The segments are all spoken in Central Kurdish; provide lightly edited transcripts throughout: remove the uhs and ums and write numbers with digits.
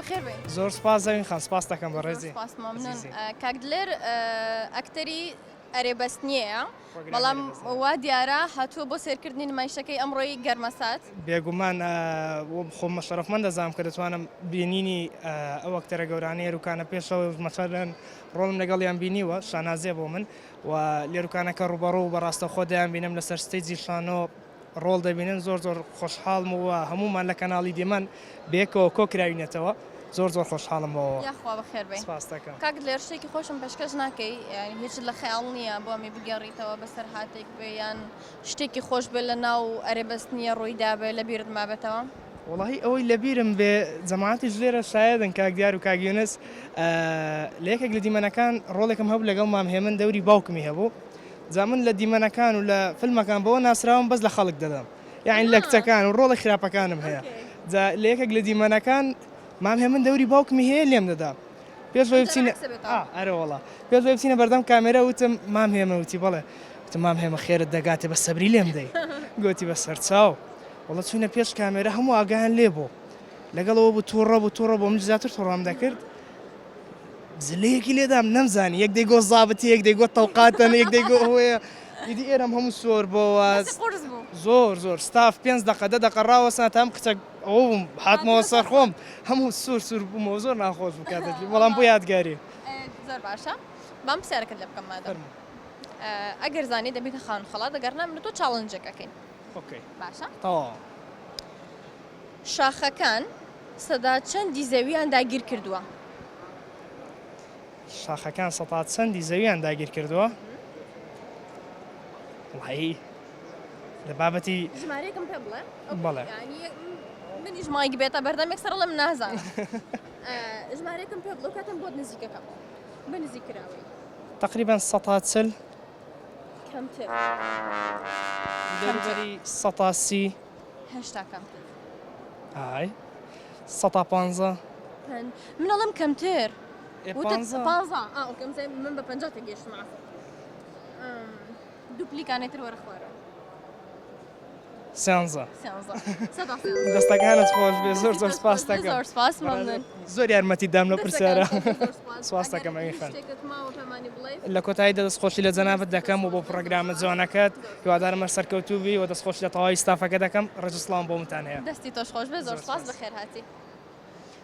بەخێر بێی. زۆر سپاس زەوین خان سپاس دەکەم زۆر بەڕێزی سپاس مەمنون. ئەزیزی. کاک دلێر ئەکتەری ئەرێ بەس نییەیە پرۆگرامی بەڵام ئەرێ بەس نییە. وا دیارە هاتووە بۆ سەیرکردنی نمایشەکەی ئەمڕۆی گەرمەسات. بێگومان خۆم بە شەرەفمەند دەزانم کە دەتوانم بینینی ئەو ئەکتەرە گەورانەی ئەروکانە پێشەوە مەسەلەن ڕۆڵم لەگەڵیان بینیوە شانازیە بۆ من و لێروکانەکە ڕووبەڕوو و بە ڕاستەوخۆ دەیانبینم لەسەر stage ی شانۆ ڕۆڵ دەبینن زۆر زۆر خۆشحاڵم و هەموومان لە کەناڵی دیمەن بەیەکەوە کۆکراوینەتەوە زۆر زۆر خۆشحاڵم بەوەوە. یاخوا بەخێر بێی. سپاست دەکەم. کاک دلێر شتێکی خۆشم پێشکەش ناکەی یانی هیچت لە خەیاڵ نییە بۆمی بگێڕیتەوە بەسەرهاتێک بێ یان شتێکی خۆش بێ لە ناو ئەرێ بەس نییە ڕووی دابێ لە بیرت مابێتەوە؟ وەڵاهی ئەوەی لە بیرم بێ جەماعەتیش لێرە شایەدن کاک دیار و کاک یونس لە یەکێک لە دیمەنەکان ڕۆڵێکم هەبوو لەگەڵ مام هێمن دەوری باوکمی هەبوو جا من لە دیمەنەکان و لە فیلمەکان بەوە ناسراوم بەس لە خەڵک دەدەم یاعنی لە کچەکان و ڕۆڵی خراپەکانم هەیە جا لە یەکێک لە دیمەنەکان مام هێمن دەوری باوکمی هەیە لێم دەدا پێش ئەوەی بچینە ئەرێ وەڵا پێش ئەوەی بچینە بەردەم کامێرا وتم مام هێمە وتی بەڵێ وتم مام هێمە خێرت دەگاتێ بە سەبری لێم دەی گوتی بە سەرچاو وەڵا چوینە پێش کامێرا هەموو ئاگایان لێ بوو لەگەڵەوە بوو تووڕە بوو تووڕە بۆ من زیاتر تووڕام دەکرد زلەیەکی لێدام نەمزانی یەک دەیگۆ زابتی یەک دەیگۆ تەوقاتەن یەک دەیگۆ ئەوەیە ئیدی ئێرەم هەموو سۆر بۆوە زۆر زۆر ستاف پێنج دەقە دە دەقە ڕاوەسان تا ئەم کچە ئەوە بووم هاتمەوە سەر خۆم هەموو سوور سوور بوومەوە زۆر ناخۆش بوو کاتێکی بەڵام بۆ یادگاری. زۆر باشە بام پرسیارەکەت لێ بکەم مادەم ئەگەر زانی دەبیتە خاوەن خەڵات ئەگەر نا من و تۆ challenge ێک ئەکەین. okay باشە تەواو. شاخەکان سەدا چەندی زەویان داگیر کردووە؟ شاخەکان سەتا چەندی زەویان داگیر کردووە؟ وڵی لە بابەتی ژمارەیەکم پێ بڵێ بەڵێ منیش مایک بێتە بەردەم یەکسەر ڵێم نازانم ژمارەیەکم پێ بڵێ کاتم بۆت نزیکەکەم بە نزیک کراوەی تقریبا سەتا چل کەمتر دەوروبەری سەتا سی هێشتا کەمتر. ئای سەتا پانزە. من ئەڵێم کەمتر. وتت پانزە. ئا okay من بە پەنجا تێگەیشتم عەفو. دوو پلیکانەی تر وەرە خوارەوە. سیانزە. دەستەکانت خۆش بێ زۆر زۆر سپاس دەکەم. زۆر سپاس مەمنون. زۆر یارمەتی دام لەو پرسیارە. سپاس دەکەم ئەوین خان. لە کۆتاییدا دەستخۆشی لە جەنابت دەکەم و بۆ پڕۆگرامە جوانەکەت هیوادارم هەر سەرکەوتوو بی و دەستخۆشی لە تەواوی ستافەکە دەکەم ڕێز و سڵاوم بۆ هەمووتان هەیە. دەستی تۆش خۆش بێت زۆر سپاس بەخێرهاتی.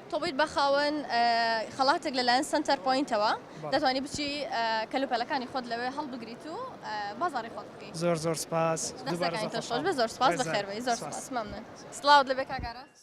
تۆ بوویت بە خاوەن خەڵاتێک لەلایەن سەنتەر پۆینتەوە دەتوانی بچی کەلوپەلەکانی خۆت لەوێ هەڵبگریت و بازاڕی خۆت بکەیت. زۆر زۆر سپاس. دەستەکانی تۆش خۆش بێت زۆر سپاس بەخێربێی زۆر سپاس مەمنون. سڵاوت لێبێ کاک ئاراس.